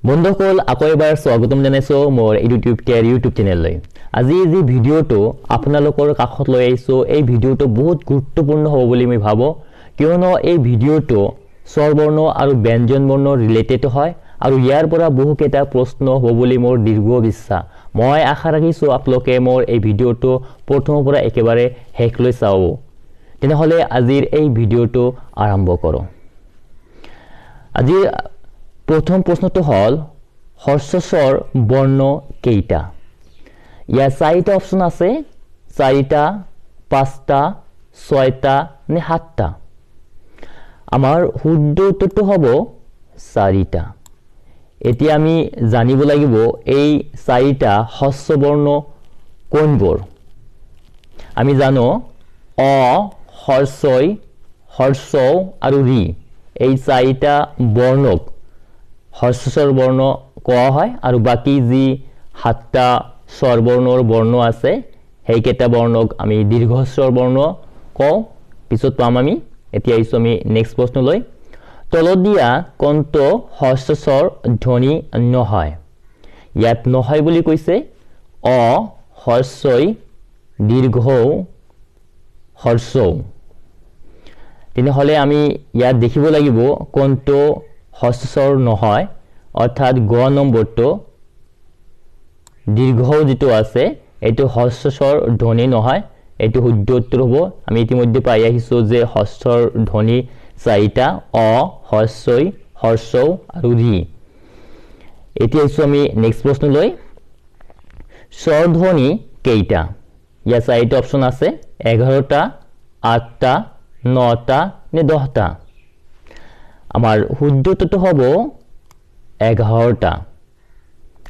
বন্ধুসকল, আকৌ এবাৰ স্বাগতম জনাইছোঁ মোৰ ইউটিউব কেয়াৰ ইউটিউব চেনেললৈ। আজি যি ভিডিঅ'টো আপোনালোকৰ কাষত লৈ আহিছোঁ, এই ভিডিঅ'টো বহুত গুৰুত্বপূৰ্ণ হ'ব বুলি মই ভাবোঁ, কিয়নো এই ভিডিঅ'টো স্বৰবৰ্ণ আৰু ব্যঞ্জন বৰ্ণ ৰিলেটেড হয় আৰু ইয়াৰ পৰা বহুকেইটা প্ৰশ্ন হ'ব বুলি মোৰ দীৰ্ঘ বিশ্বাস। মই আশা ৰাখিছোঁ আপোনালোকে মোৰ এই ভিডিঅ'টো প্ৰথমৰ পৰা একেবাৰে শেষলৈ চাব। তেনেহ'লে আজিৰ এই ভিডিঅ'টো আৰম্ভ কৰোঁ। আজিৰ প্ৰথম প্ৰশ্নটো হ'ল, হ্ৰস্বস্বৰ বৰ্ণ কেইটা? ইয়াৰ চাৰিটা অপশ্যন আছে, চাৰিটা, পাঁচটা, ছয়টা নে সাতটা। আমাৰ শুদ্ধ উত্তৰটো হ'ব চাৰিটা। এতিয়া আমি জানিব লাগিব এই চাৰিটা হ্ৰস্ববৰ্ণ কোনবোৰ। আমি জানো অ, হ্ৰস্বই, হ্ৰস্ব আৰু ৰি, এই চাৰিটা বৰ্ণক হ্ৰস্বৰ বৰ্ণ কোৱা হয় আৰু বাকী যি সাতটা স্বৰবৰ্ণৰ বৰ্ণ আছে সেইকেইটা বৰ্ণক আমি দীৰ্ঘস্বৰ বৰ্ণ কওঁ, পিছত পাম আমি। এতিয়া আহিছোঁ আমি নেক্সট প্ৰশ্নলৈ। তলত দিয়া কোনটো হ্ৰস্বস্বৰ ধ্বনি নহয়? ইয়াত নহয় বুলি কৈছে, অ, হ্ৰস্বই, দীৰ্ঘ, হ্ৰস্ব। তেনেহ'লে আমি ইয়াত দেখিব লাগিব কোনটো হ্ৰস্বৰ নহয়, অৰ্থাৎ গ নম্বৰটো দীৰ্ঘ যিটো আছে এইটো হ্ৰস্বৰ ধ্বনি নহয়, এইটো শুদ্ধ উত্তৰ হ'ব। আমি ইতিমধ্যে পাই আহিছোঁ যে হ্ৰস্বৰ ধ্বনি চাৰিটা, অ, হ্ৰস্বই, হ্ৰস্ব আৰু ৰি। এতিয়া আহিছোঁ আমি নেক্সট প্ৰশ্নলৈ। স্বৰধ্বনি কেইটা? ইয়াৰ চাৰিটা অপশ্যন আছে, 11টা, 8টা, 9টা নে 10টা। আমাৰ শুদ্ধ উত্তৰটো হ'ব 11টা।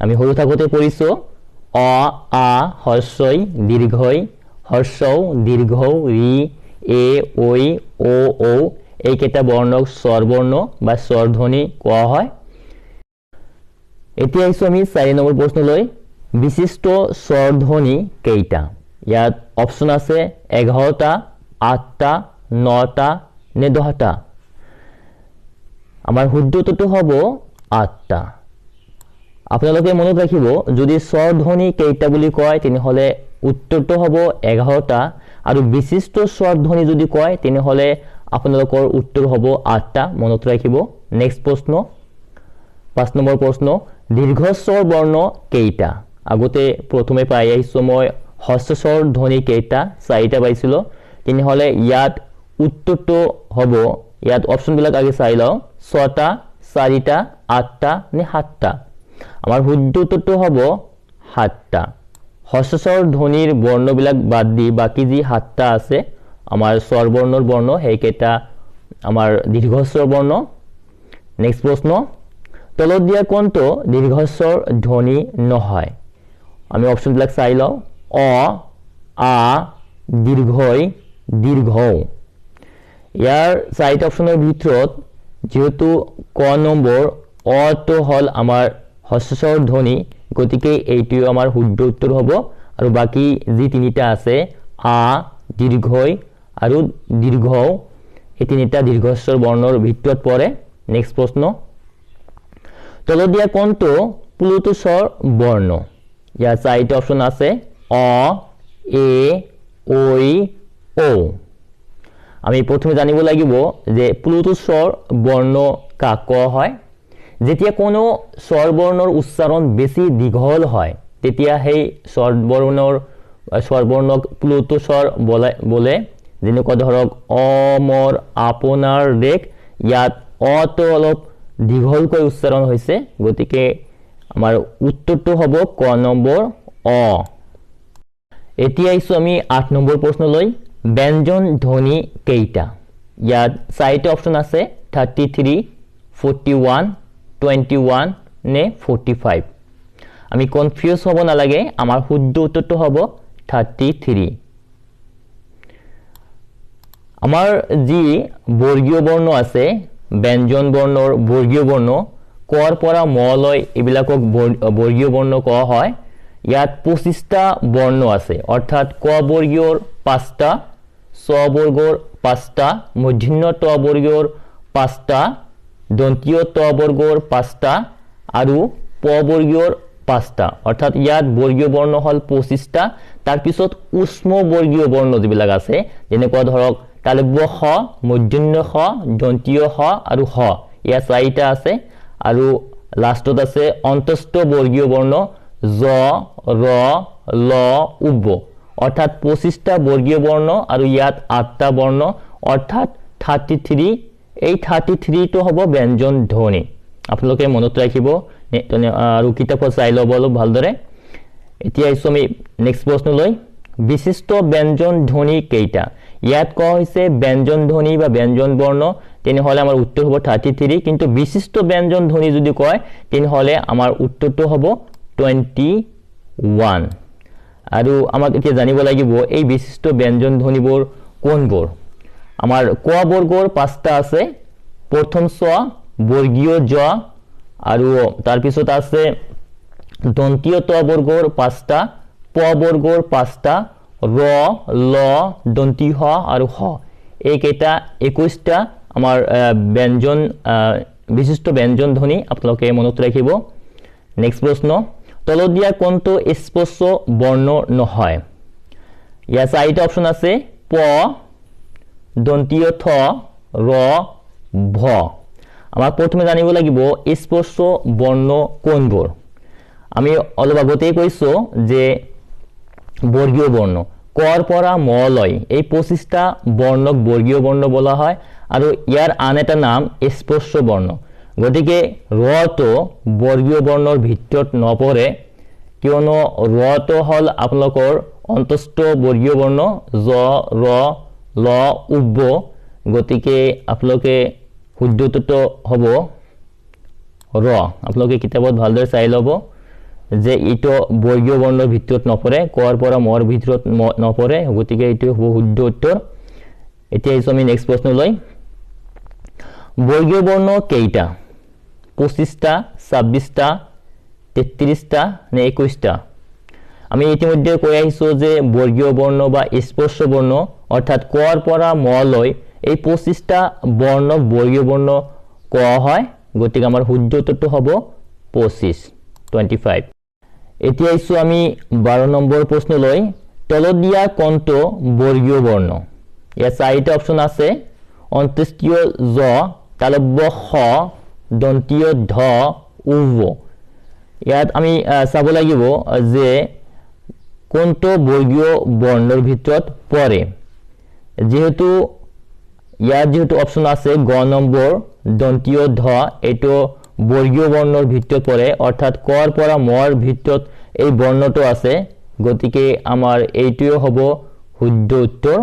আমি সৰু থাকোঁতে পঢ়িছোঁ অ, আ, হ্ৰস্বই, দীৰ্ঘই, হ্ৰস্ব, দীৰ্ঘ, ৰি, এ, ঐ, অ, ঔ, এইকেইটা বৰ্ণক স্বৰবৰ্ণ বা স্বৰধ্বনি কোৱা হয়। এতিয়া আহিছোঁ আমি 4 নম্বৰ প্ৰশ্নলৈ। বিশিষ্ট স্বৰধ্বনি কেইটা? ইয়াত অপশ্যন আছে 11টা, 8টা, 9টা নে 10টা। আমাৰ শুদ্ধ উত্তৰটো হ'ব 8টা। আপোনালোকে মনত ৰাখিব, যদি স্বৰধ্বনি কেইটা বুলি কয় তেনেহ'লে উত্তৰটো হ'ব 11টা আৰু বিশিষ্ট স্বৰধ্বনি যদি কয় তেনেহ'লে আপোনালোকৰ উত্তৰ হ'ব 8টা, মনত ৰাখিব। নেক্সট প্ৰশ্ন, 5 নম্বৰ প্ৰশ্ন, দীৰ্ঘস্বৰ বৰ্ণ কেইটা? আগতে প্ৰথমে পাই আহিছোঁ মই হ্ৰস্বস্বৰ ধ্বনি কেইটা, চাৰিটা পাইছিলোঁ। তেনেহ'লে ইয়াত উত্তৰটো হ'ব, ইয়াত অপশ্যনবিলাক আগে চাই লওঁ, 6টা, 4টা, 8টা নে 7টা। আমাৰ শুদ্ধ উত্তৰটো হ'ব 7টা। হ্ৰস্বস্বৰ ধ্বনিৰ বৰ্ণবিলাক বাদ দি বাকী যি 7টা আছে আমাৰ স্বৰবৰ্ণৰ বৰ্ণ, সেইকেইটা আমাৰ দীৰ্ঘস্বৰ বৰ্ণ। নেক্সট প্ৰশ্ন, তলত দিয়া কোনটো দীৰ্ঘস্বৰ ধ্বনি নহয়? আমি অপশ্যনবিলাক চাই লওঁ, অ, আ, দীৰ্ঘই, দীৰ্ঘ। ইয়াৰ চাৰিটা অপশ্যনৰ ভিতৰত যিহেতু ক নম্বৰ অটো হ'ল আমাৰ হ্ৰস্বস্বৰ ধ্বনি, গতিকে এইটোৱে আমাৰ শুদ্ধ উত্তৰ হ'ব। আৰু বাকী যি তিনিটা আছে আ, দীৰ্ঘই আৰু দীৰ্ঘ, এই তিনিটা দীৰ্ঘস্বৰ বৰ্ণৰ ভিতৰত পৰে। নেক্সট প্ৰশ্ন, তলত দিয়া কোনটো প্লুতস্বৰ বৰ্ণ? ইয়াৰ চাৰিটা অপশ্যন আছে, অ, এ, ঐ, ঔ। আমি প্ৰথমে জানিব লাগিব যে প্লুতস্বৰ বৰ্ণ কাক কোৱা হয়। যেতিয়া কোনো স্বৰবৰ্ণৰ উচ্চাৰণ বেছি দীঘল হয় তেতিয়া সেই স্বৰবৰ্ণক প্লুতস্বৰ বোলে। যেনেকুৱা ধৰক অ, মৰ, আপোনাৰ, দেশ, ইয়াত অটো অলপ দীঘলকৈ উচ্চাৰণ হৈছে, গতিকে আমাৰ উত্তৰটো হ'ব ক নম্বৰ অ। এতিয়া আহিছোঁ আমি 8 নম্বৰ প্ৰশ্নলৈ। ব্যঞ্জন ধ্বনি কেইটা? ইয়াত চাৰিটা অপশ্যন আছে, 33, 41, 21 নে 45। আমি কনফিউজ হ'ব নালাগে, আমাৰ শুদ্ধ উত্তৰটো হ'ব 33। আমাৰ যি বৰ্গীয় বৰ্ণ আছে, ব্যঞ্জন বৰ্ণৰ বৰ্গীয় বৰ্ণ কৰ পৰা ম লৈ এইবিলাকক বৰ্গীয় বৰ্ণ কোৱা হয়। ইয়াত 25টা বৰ্ণ আছে, অৰ্থাৎ ক বৰ্গীয়ৰ 5টা, চ বৰ্গৰ 5টা, মূৰ্ধন্য ট বৰ্গীয়ৰ 5টা, দন্তীয় ট বৰ্গৰ 5টা আৰু প বৰ্গীয়ৰ 5টা। অৰ্থাৎ ইয়াত বৰ্গীয় বৰ্ণ হ'ল 25টা। তাৰপিছত উষ্ম বৰ্গীয় বৰ্ণ যিবিলাক আছে, যেনেকুৱা ধৰক তালব্য স, মূৰ্ধন্য স, দন্তীয় স আৰু হ, ইয়াত 4টা আছে। আৰু লাষ্টত আছে অন্তস্থ বৰ্গীয় বৰ্ণ জ, ৰ, ল, উব। অৰ্থাৎ 25টা বৰ্গীয় বৰ্ণ আৰু ইয়াত 8টা বৰ্ণ, অৰ্থাৎ 33। এই 33টো হ'ব ব্যঞ্জন ধ্বনি। আপোনালোকে মনত ৰাখিব আৰু কিতাপত চাই ল'ব অলপ ভালদৰে। এতিয়া আহিছোঁ আমি নেক্সট প্ৰশ্নলৈ। বিশিষ্ট ব্যঞ্জন ধ্বনি কেইটা? ইয়াত কোৱা হৈছে ব্যঞ্জন ধ্বনি বা ব্যঞ্জন বৰ্ণ, তেনেহ'লে আমাৰ উত্তৰ হ'ব 33। কিন্তু বিশিষ্ট ব্যঞ্জন ধ্বনি যদি কয় তেনেহ'লে আমাৰ উত্তৰটো হ'ব 21। আৰু আমাক এতিয়া জানিব লাগিব এই বিশিষ্ট ব্যঞ্জন ধ্বনিবোৰ কোনবোৰ। আমাৰ ক বৰ্গৰ 5টা আছে, প্ৰথম চ, বৰ্গীয় জ, আৰু তাৰপিছত আছে দন্তীয় ত বৰ্গৰ 5টা, প বৰ্গৰ 5টা, ৰ, ল, দন্তী হ আৰু হ। এইকেইটা 21টা আমাৰ ব্যঞ্জন বিশিষ্ট ব্যঞ্জন ধ্বনি, আপোনালোকে মনত ৰাখিব। নেক্সট প্ৰশ্ন, তলত দিয়া কোনটো স্পৰ্শ বৰ্ণ নহয়? ইয়াত 4টা অপশ্যন আছে, প, দন্তীয় থ, ৰ, ভ। আমাক প্ৰথমে জানিব লাগিব স্পৰ্শ বৰ্ণ কোনবোৰ। আমি অলপ আগতেই কৈছোঁ যে বৰ্গীয় বৰ্ণ কৰ পৰা ম লৈ এই 25টা বৰ্ণক বৰ্গীয় বৰ্ণ বোলা হয় আৰু ইয়াৰ আন এটা নাম স্পৰ্শ বৰ্ণ। গতিকে ৰটো বৰ্গীয় বৰ্ণৰ ভিতৰত নপৰে, কিয়নো ৰটো হ'ল আপোনালোকৰ অন্তস্থ বৰ্গীয় বৰ্ণ জ, ৰ, ল, উব। গতিকে আপোনালোকে শুদ্ধ উত্তৰটো হ'ব ৰ। আপোনালোকে কিতাপত ভালদৰে চাই ল'ব যে এইটো বৰ্গীয় বৰ্ণৰ ভিতৰত নপৰে, কৰ পৰা মৰ ভিতৰত নপৰে, গতিকে এইটো হ'ব শুদ্ধ উত্তৰ। এতিয়া আহিছোঁ আমি নেক্সট প্ৰশ্নলৈ। বৰ্গীয় বৰ্ণ কেইটা? 25টা, 26টা, 33টা নে 21টা? আমি ইতিমধ্যে কৈ আহিছোঁ যে বৰ্গীয় বৰ্ণ বা স্পৰ্শ বৰ্ণ অৰ্থাৎ কৰ পৰা ম লৈ এই 25টা বৰ্ণক বৰ্গীয় বৰ্ণ কোৱা হয়। গতিকে আমাৰ শুদ্ধ উত্তৰটো হ'ব 25, 25। এতিয়া আহিছোঁ আমি 12 নম্বৰ প্ৰশ্নলৈ। তলত দিয়া কোনটো বৰ্গীয় বৰ্ণ? ইয়াত 4টা অপশ্যন আছে, অন্ত্যেষ্টিয় জ, তালব্য স, দন্তীয় ধ, উব। ইয়াত আমি চাব লাগিব যে কোনটো বৰ্গীয় বৰ্ণৰ ভিতৰত পৰে। যিহেতু ইয়াত যিহেতু অপশ্যন আছে গ নম্বৰ দন্তীয় ধ, এইটো বৰ্গীয় বৰ্ণৰ ভিতৰত পৰে, অৰ্থাৎ কৰ পৰা মৰ ভিতৰত এই বৰ্ণটো আছে, গতিকে আমাৰ এইটোৱে হ'ব শুদ্ধ উত্তৰ।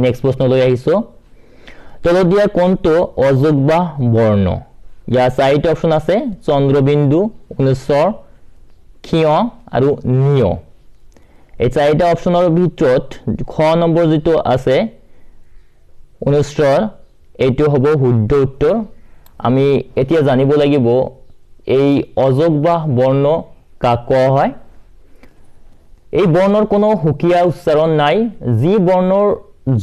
নেক্সট প্ৰশ্নলৈ আহিছোঁ। তলত দিয়া কোনটো অযোগবাহ বৰ্ণ? ইয়াৰ 4টা অপশ্যন আছে, চন্দ্ৰবিন্দু, অনুস্বৰ, ক্ষীয় আৰু নিয়। এই 4টা অপশ্যনৰ ভিতৰত খ নম্বৰ যিটো আছে অনুস্বৰ, এইটো হ'ব শুদ্ধ উত্তৰ। আমি এতিয়া জানিব লাগিব এই অযোগবাহ বৰ্ণ কাক কোৱা হয়। এই বৰ্ণৰ কোনো সুকীয়া উচ্চাৰণ নাই, যি বৰ্ণৰ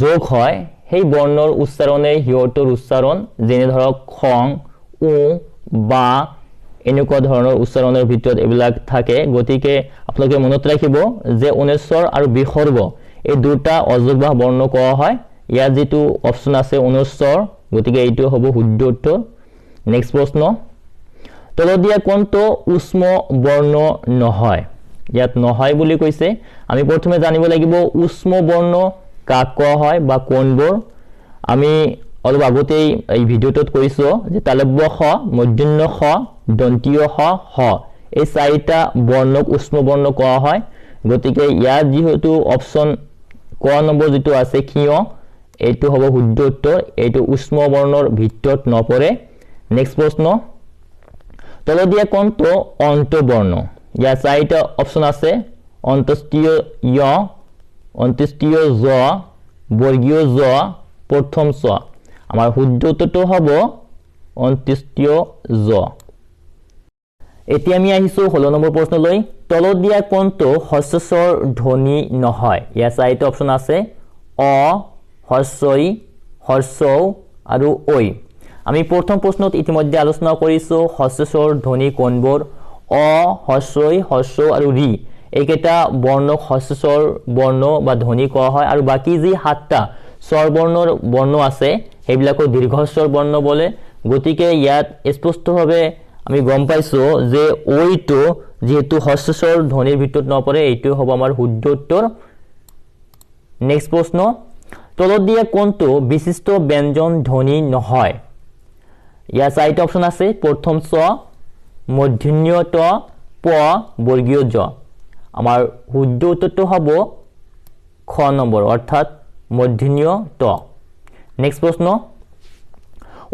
যোগ হয় সেই বৰ্ণৰ উচ্চাৰণে সিহঁতৰ উচ্চাৰণ, যেনে ধৰক খং, উ, বা, এনেকুৱা ধৰণৰ উচ্চাৰণৰ ভিতৰত এইবিলাক থাকে। গতিকে আপোনালোকে মনত ৰাখিব যে অনুস্বৰ আৰু বিসৰ্গ এই দুটা অযোগবাহ বৰ্ণ কোৱা হয়। ইয়াত যিটো অপশ্যন আছে অনুস্বৰ, গতিকে এইটো হ'ব শুদ্ধ উত্তৰ। নেক্সট প্ৰশ্ন, তলত দিয়া কোনটো উষ্ম বৰ্ণ নহয়? ইয়াত নহয় বুলি কৈছে। আমি প্ৰথমে জানিব লাগিব উষ্ম বৰ্ণ কাক কোৱা হয় বা কোনবোৰ। আমি অলপ আগতেই এই ভিডিঅ'টোত কৈছোঁ যে তালব্য স, মূৰ্ধন্য স, দন্তীয় স, হ, এই 4টা বৰ্ণক উষ্ম বৰ্ণ কোৱা হয়। গতিকে ইয়াত যিহেতু অপশ্যন ক নম্বৰ যিটো আছে ক্ষীয়, এইটো হ'ব শুদ্ধ উত্তৰ, এইটো উষ্ম বৰ্ণৰ ভিতৰত নপৰে। নেক্সট প্ৰশ্ন, তলত দিয়া কোনটো অন্তবৰ্ণ? ইয়াত 4টা অপশ্যন আছে, অন্ত্যেষ্টিয় য়, অন্ত্যেষ্টিয় জ, বৰ্গীয় জ, প্ৰথম চ। আমাৰ শুদ্ধ উত্তৰটো হ'ব অন্ত্যেষ্টিয় জ। এতিয়া আমি আহিছোঁ 16 নম্বৰ প্ৰশ্নলৈ। তলত দিয়া কোনটো হ্ৰস্বৰ ধ্বনি নহয়? ইয়াত 4টা অপশ্যন আছে, অ, হ্ৰস্বই, হ্ৰস্ব আৰু ঐ। আমি প্ৰথম প্ৰশ্নত ইতিমধ্যে আলোচনা কৰিছোঁ হ্ৰস্বস্বৰ ধ্বনি কোনবোৰ। অ, হ্ৰস্বই, হ্ৰস্ব আৰু ৰি এইকেইটা বৰ্ণক হ্ৰস্বস্বৰ বৰ্ণ বা ধ্বনি কোৱা হয় আৰু বাকী যি 7টা স্বৰবৰ্ণৰ বৰ্ণ আছে সেইবিলাকক দীৰ্ঘস্বৰ বৰ্ণ বোলে। গতিকে ইয়াত স্পষ্টভাৱে আমি গম পাইছোঁ যে ঐটো যিহেতু হ্ৰস্বস্বৰ ধ্বনিৰ ভিতৰত নপৰে, এইটোৱে হ'ব আমাৰ শুদ্ধ উত্তৰ। নেক্সট প্ৰশ্ন, তলত দিয়া কোনটো বিশিষ্ট ব্যঞ্জন ধ্বনি নহয়? ইয়াৰ চাৰিটা অপশ্যন আছে, প্ৰথম চ, মূৰ্ধন্য ট, প, বৰ্গীয় জ। আমাৰ শুদ্ধ উত্তৰটো হ'ব খ নম্বৰ, অৰ্থাৎ মূৰ্ধন্য ট। নেক্সট প্ৰশ্ন,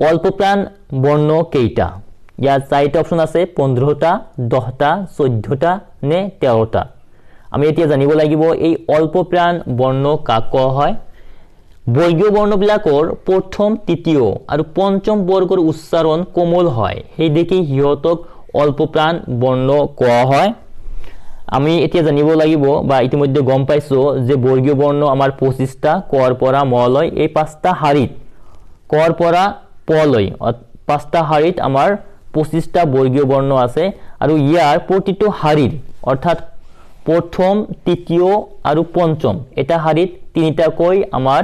অল্পপ্ৰাণ বৰ্ণ কেইটা? ইয়াত চাৰিটা অপশ্যন আছে, 15টা, 10টা, 14টা নে 13টা। আমি এতিয়া জানিব লাগিব এই অল্পপ্ৰাণ বৰ্ণ কাক কোৱা হয়। বৰ্গীয় বৰ্ণবিলাকৰ প্ৰথম, তৃতীয় আৰু পঞ্চম বৰ্গৰ উচ্চাৰণ কোমল হয়, সেই দেখি সিহঁতক অল্পপ্ৰাণ বৰ্ণ কোৱা হয়। আমি এতিয়া জানিব লাগিব বা ইতিমধ্যে গম পাইছোঁ যে বৰ্গীয় বৰ্ণ আমাৰ 25টা, কৰ পৰা মলৈ এই 5টা শাৰীত, কৰ পৰা পলৈ 5টা শাৰীত আমাৰ 25টা বৰ্গীয় বৰ্ণ আছে আৰু ইয়াৰ প্ৰতিটো শাৰীৰ অৰ্থাৎ প্ৰথম, তৃতীয় আৰু পঞ্চম এটা শাৰীত 3টাকৈ আমাৰ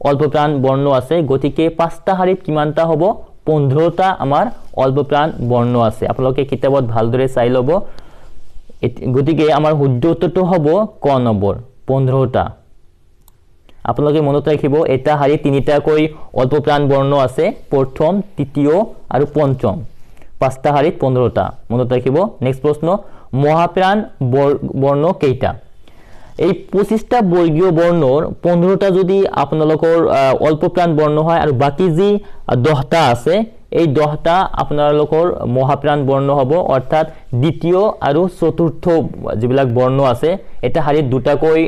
অল্পপ্ৰাণ বৰ্ণ আছে। গতিকে 5টা শাৰীত কিমানটা হ'ব? 15টা আমাৰ অল্পপ্ৰাণ বৰ্ণ আছে। আপোনালোকে কিতাপত ভালদৰে চাই ল'ব। গতিকে আমাৰ শুদ্ধ উত্তৰটো হ'ব ক নম্বৰ, 15টা। আপোনালোকে মনত ৰাখিব এটা শাৰীত 3টাকৈ অল্পপ্ৰাণ বৰ্ণ আছে, প্ৰথম, তৃতীয় আৰু পঞ্চম। 5টা শাৰীত 15টা, মনত ৰাখিব। নেক্সট প্ৰশ্ন, মহাপ্ৰাণ বৰ্ণ কেইটা? এই 25টা বৰ্গীয় বৰ্ণৰ 15টা যদি আপোনালোকৰ অল্পপ্ৰাণ বৰ্ণ হয় আৰু বাকী যি 10টা আছে এই 10টা আপোনালোকৰ মহাপ্ৰাণ বৰ্ণ হ'ব, অৰ্থাৎ দ্বিতীয় আৰু চতুৰ্থ যিবিলাক বৰ্ণ আছে এটা শাৰীত দুটাকৈ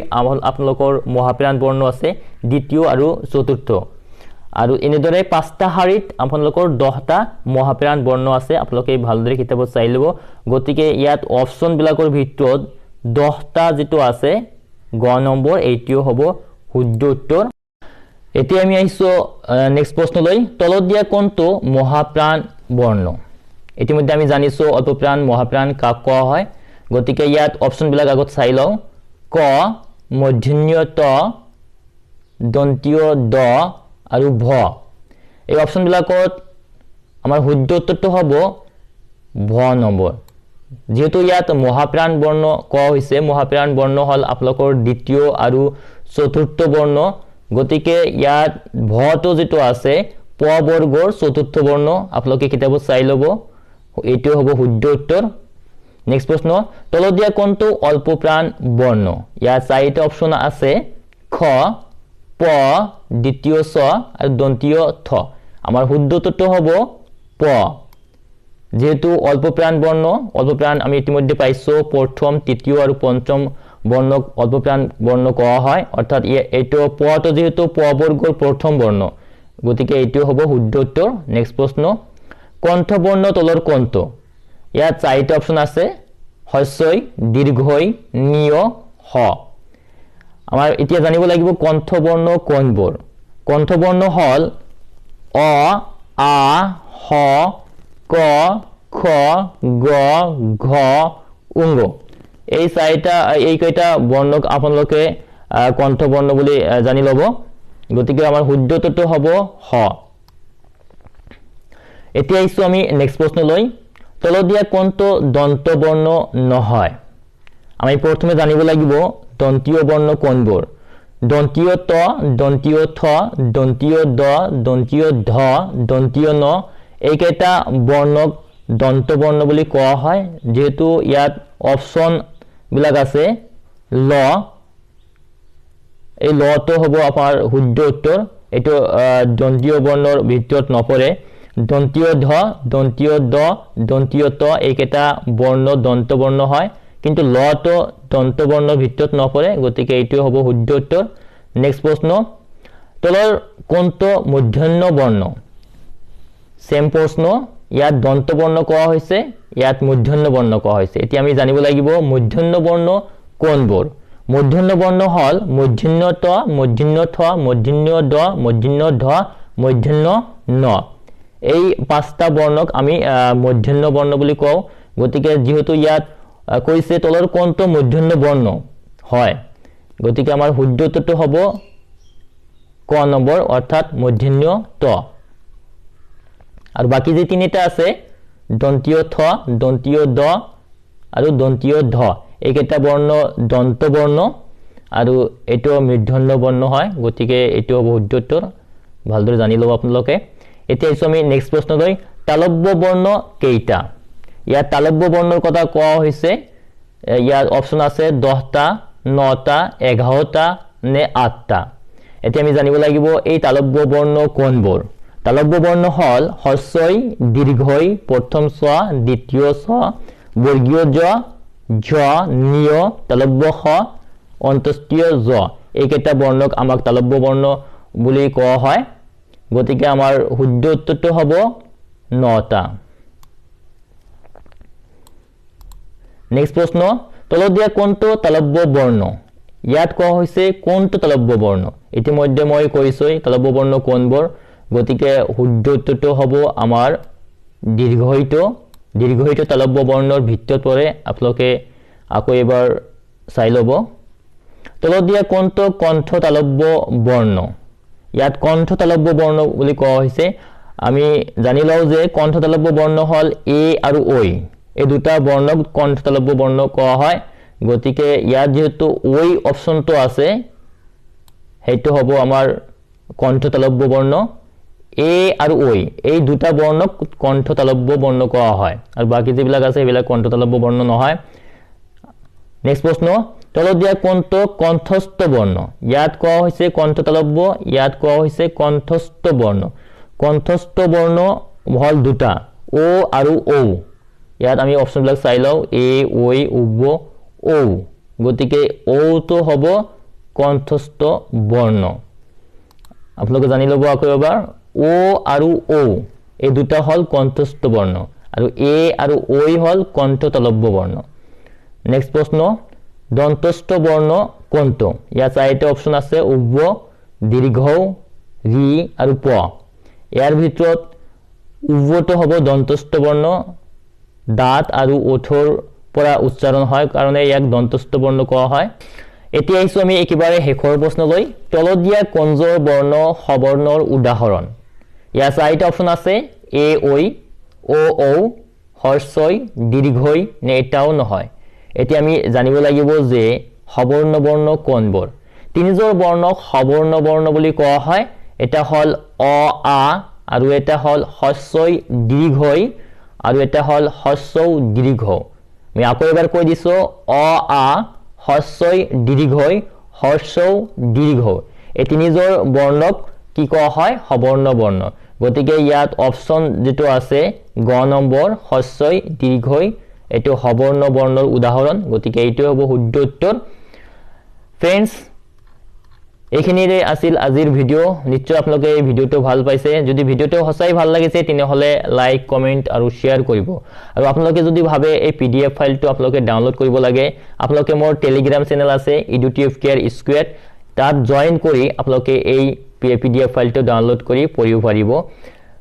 আপোনালোকৰ মহাপ্ৰাণ বৰ্ণ আছে, দ্বিতীয় আৰু চতুৰ্থ। আৰু এনেদৰে 5টা শাৰীত আপোনালোকৰ 10টা মহাপ্ৰাণ বৰ্ণ আছে। আপোনালোকে ভালদৰে কিতাপত চাই ল'ব। গতিকে ইয়াত অপশ্যনবিলাকৰ ভিতৰত 10টা যিটো আছে গ নম্বৰ, এইটোও হ'ব শুদ্ধ উত্তৰ। এতিয়া আমি আহিছোঁ নেক্সট প্ৰশ্নলৈ, তলত দিয়া কোনটো মহাপ্ৰাণ বৰ্ণ? ইতিমধ্যে আমি জানিছোঁ অল্পপ্ৰাণ, মহাপ্ৰাণ কাক কোৱা হয়। গতিকে ইয়াত অপশ্যনবিলাক আগত চাই লওঁ। ক, মূৰ্ধন্য ট, দন্তীয় দ আৰু ভ। এই অপশ্যনবিলাকত আমাৰ শুদ্ধ উত্তৰটো হ'ব ভ নম্বৰ। যিহেতু ইয়াত মহাপ্ৰাণ বৰ্ণ কোৱা হৈছে, মহাপ্ৰাণ বৰ্ণ হ'ল আপোনালোকৰ দ্বিতীয় আৰু চতুৰ্থ বৰ্ণ। গতিকে ইয়াত ভটো যিটো আছে প বৰ্গৰ চতুৰ্থ বৰ্ণ, আপোনালোকে কিতাপত চাই ল'ব, এইটো হ'ব শুদ্ধ উত্তৰ। নেক্সট প্ৰশ্ন, তলত দিয়া কোনটো অল্পপ্ৰাণ বৰ্ণ? ইয়াত চাৰিটা অপশ্যন আছে, খ, প, দ্বিতীয় চ আৰু দন্তীয় থ। আমাৰ শুদ্ধ উত্তৰটো হ'ব প। যিহেতু অল্পপ্ৰাণ বৰ্ণ, অল্পপ্ৰাণ আমি ইতিমধ্যে পাইছোঁ প্ৰথম, তৃতীয় আৰু পঞ্চম বৰ্ণক অল্পপ্ৰাণ বৰ্ণ কোৱা হয়, অৰ্থাৎ এইটো পটো যিহেতু প বৰ্গৰ প্ৰথম বৰ্ণ, গতিকে এইটো হ'ব শুদ্ধ উত্তৰ। নেক্সট প্ৰশ্ন, কণ্ঠবৰ্ণ তলৰ কোনটো? ইয়াত চাৰিটা অপশ্যন আছে, হ্ৰস্বই, দীৰ্ঘই, নিয়, হ। আমাৰ এতিয়া জানিব লাগিব কণ্ঠবৰ্ণ কোনবোৰ। কণ্ঠবৰ্ণ হ'ল অ, আ, হ, ক, খ, গ, ঘ, উঙ। এই চাৰিটা, এইকেইটা বৰ্ণক আপোনালোকে কণ্ঠবৰ্ণ বুলি জানি ল'ব। গতিকে আমাৰ শুদ্ধ উত্তৰটো হ'ব হ। এতিয়া আহিছোঁ আমি নেক্সট প্ৰশ্নলৈ, তলত দিয়া কোনটো দন্তবৰ্ণ নহয়? আমি প্ৰথমে জানিব লাগিব দন্তীয় বৰ্ণ কোনবোৰ। দন্তীয় ত, দন্তীয় থ, দন্তীয় দ, দন্তীয় ধ, দন্তীয় ন, এইকেইটা বৰ্ণক দন্তবৰ্ণ বুলি কোৱা হয়। যিহেতু ইয়াত অপশ্যনবিলাক আছে ল, এই লটো হ'ব আমাৰ শুদ্ধ উত্তৰ, এইটো দন্তীয় বৰ্ণৰ ভিতৰত নপৰে। দন্তীয় ধ, দন্তীয় দ, দন্তীয় ত, এইকেইটা বৰ্ণ দন্তবৰ্ণ হয়, কিন্তু লটো দন্তবৰ্ণৰ ভিতৰত নপৰে, গতিকে এইটো হ'ব শুদ্ধ উত্তৰ। নেক্সট প্ৰশ্ন, তলৰ কোনটো মূৰ্ধন্য বৰ্ণ? চেম প্ৰশ্ন, ইয়াত দন্তবৰ্ণ কোৱা হৈছে, ইয়াত মূৰ্ধন্য বৰ্ণ কোৱা হৈছে। এতিয়া আমি জানিব লাগিব মূৰ্ধন্য বৰ্ণ কোনবোৰ। মূৰ্ধন্য বৰ্ণ হ'ল মূৰ্ধন্য ত, মূৰ্ধন্য থ, মূৰ্ধন্য দ, মূৰ্ধন্য ধ, মূৰ্ধন্য ন। এই পাঁচটা বৰ্ণক আমি মূৰ্ধন্য বৰ্ণ বুলি কওঁ। গতিকে যিহেতু ইয়াত কৈছে তলৰ কোনটো মূৰ্ধন্য বৰ্ণ হয়, গতিকে আমাৰ শুদ্ধ উত্তৰটো হ'ব ক নম্বৰ, অৰ্থাৎ মূৰ্ধন্য ত। আৰু বাকী যি তিনিটা আছে দন্তীয় থ, দন্তীয় দ আৰু দন্তীয় ধ, এইকেইটা বৰ্ণ দন্ত বৰ্ণ আৰু এইটো মূৰ্ধন্য বৰ্ণ হয়। গতিকে এইটো হ'ব শুদ্ধ উত্তৰ। ভালদৰে জানি ল'ব আপোনালোকে। এতিয়া আহিছোঁ আমি নেক্সট প্ৰশ্নলৈ। তালব্য বৰ্ণ কেইটা? ইয়াত তালব্য বৰ্ণৰ কথা কোৱা হৈছে। ইয়াত অপশ্যন আছে 10টা, 9টা, 11টা নে 8টা। এতিয়া আমি জানিব লাগিব এই তালব্য বৰ্ণ কোনবোৰ। তালব্য বৰ্ণ হ'ল হ্ৰস্বই, দীৰ্ঘই, প্ৰথম চ, দ্বিতীয় চ, বৰ্গীয় জ, ঝ, নিয়, তালব্য স, অন্তস্তীয় জ। এইকেইটা বৰ্ণক আমাক তালব্য বৰ্ণ বুলি কোৱা হয়। গতিকে আমাৰ শুদ্ধ উত্তৰটো হ'ব 9টা। নেক্সট প্ৰশ্ন, তলত দিয়া কোনটো তালব্য বৰ্ণ? ইয়াত কোৱা হৈছে কোনটো তালব্য বৰ্ণ। ইতিমধ্যে মই কৈছোঁৱেই তালব্য বৰ্ণ কোনবোৰ। গতিকে শুদ্ধ উত্তৰটো হ'ব আমাৰ দীৰ্ঘইটো। দীৰ্ঘইটো তালব্য বৰ্ণৰ ভিতৰত পৰে। আপোনালোকে আকৌ এবাৰ চাই ল'ব। তলত দিয়া কোনটো কণ্ঠ তালব্য বৰ্ণ? ইয়াত কণ্ঠ তালব্য বৰ্ণ বুলি কোৱা হৈছে। আমি জানি লওঁ যে কণ্ঠ তালব্য বৰ্ণ হ'ল এ আৰু ঐ, এই দুটা বৰ্ণক কণ্ঠ তালব্য বৰ্ণ কোৱা হয়। গতিকে ইয়াত যিহেতু ঐ অপশ্যনটো আছে, সেইটো হ'ব আমাৰ কণ্ঠ তালব্য বৰ্ণ। এ আৰু ঐ এই দুটা বৰ্ণক কণ্ঠ তালব্য বৰ্ণ কোৱা হয় আৰু বাকী যিবিলাক আছে সেইবিলাক কণ্ঠ তালব্য বৰ্ণ নহয়। নেক্সট প্ৰশ্ন, তলত দিয়া কোনটো কণ্ঠস্থ বৰ্ণ? ইয়াত কোৱা হৈছে কণ্ঠ তালব্য, ইয়াত কোৱা হৈছে কণ্ঠস্থ বৰ্ণ। কণ্ঠস্থ বৰ্ণ হ'ল দুটা, অ আৰু ঔ। ইয়াত আমি অপশ্যনবিলাক চাই লওঁ, এ, ঐ, উব, ঔ। গতিকে ঔটো হ'ব কণ্ঠস্থ বৰ্ণ। আপোনালোকে জানি ল'ব আকৌ এবাৰ, অ আৰু ঔ এই দুটা হ'ল কণ্ঠস্থ বৰ্ণ আৰু এ আৰু ঐ হ'ল কণ্ঠ তালব্য বৰ্ণ। নেক্সট প্ৰশ্ন, দন্তস্থ বৰ্ণ কোনটো? ইয়াত চাৰিটা অপশ্যন আছে, উব, দীৰ্ঘ, ৰি আৰু প। ইয়াৰ ভিতৰত উবটো হ'ব দন্তস্থ বৰ্ণ। দাঁত আৰু ওঠৰ পৰা উচ্চাৰণ হয় কাৰণে ইয়াক দন্তস্থ বৰ্ণ কোৱা হয়। এতিয়া আহিছোঁ আমি একেবাৰে শেষৰ প্ৰশ্নলৈ। তলত দিয়া কোনযোৰ বৰ্ণ সবৰ্ণৰ উদাহৰণ? ইয়াৰ চাৰিটা অপশ্যন আছে, এ, ঐ, অ, ঔ, হ্ৰস্বই, দীৰ্ঘই নে এটাও নহয়। এতিয়া আমি জানিব লাগিব যে সবৰ্ণ বৰ্ণ কোনবোৰ। তিনিযোৰ বৰ্ণক সবৰ্ণ বৰ্ণ বুলি কোৱা হয়। এটা হ'ল অ, আ আৰু এটা হ'ল হ্ৰস্বই, দীৰ্ঘই আৰু এটা হ'ল হ্ৰস্বৌ, দীৰ্ঘ। আমি আকৌ এবাৰ কৈ দিছোঁ, অ, আ, হ্ৰস্বই, দীৰ্ঘই, হ্ৰস্বৌ, দীৰ্ঘ। এই তিনিযোৰ বৰ্ণক কি কোৱা হয়? সবৰ্ণ বৰ্ণ। গতিকে ইয়াত অপশ্যন যিটো আছে গ নম্বৰ হ্ৰস্বই, দীৰ্ঘই, এইটো সবৰ্ণ বৰ্ণৰ উদাহৰণ। গতিকে এইটোৱে হ'ব শুদ্ধ উত্তৰ। ফ্ৰেণ্ডছ, এইখিনিৰে আছিল আজিৰ ভিডিঅ'। নিশ্চয় আপোনালোকে এই ভিডিঅ'টো ভাল পাইছে। যদি ভিডিঅ'টো সঁচাই ভাল লাগিছে তেনেহ'লে লাইক, কমেণ্ট আৰু শ্বেয়াৰ কৰিব। আৰু আপোনালোকে যদি ভাবে এই PDF ফাইলটো আপোনালোকে ডাউনলোড কৰিব লাগে, আপোনালোকে মোৰ টেলিগ্ৰাম চেনেল আছে ইডুটিউব কেয়াৰ স্কুৱেৰ, তাত জইন কৰি আপোনালোকে এই PDF ফাইলটো ডাউনলোড কৰি পঢ়িব পাৰিব।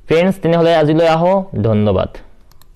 ফ্ৰেণ্ডছ, তেনেহ'লে আজিলৈ আহোঁ। ধন্যবাদ।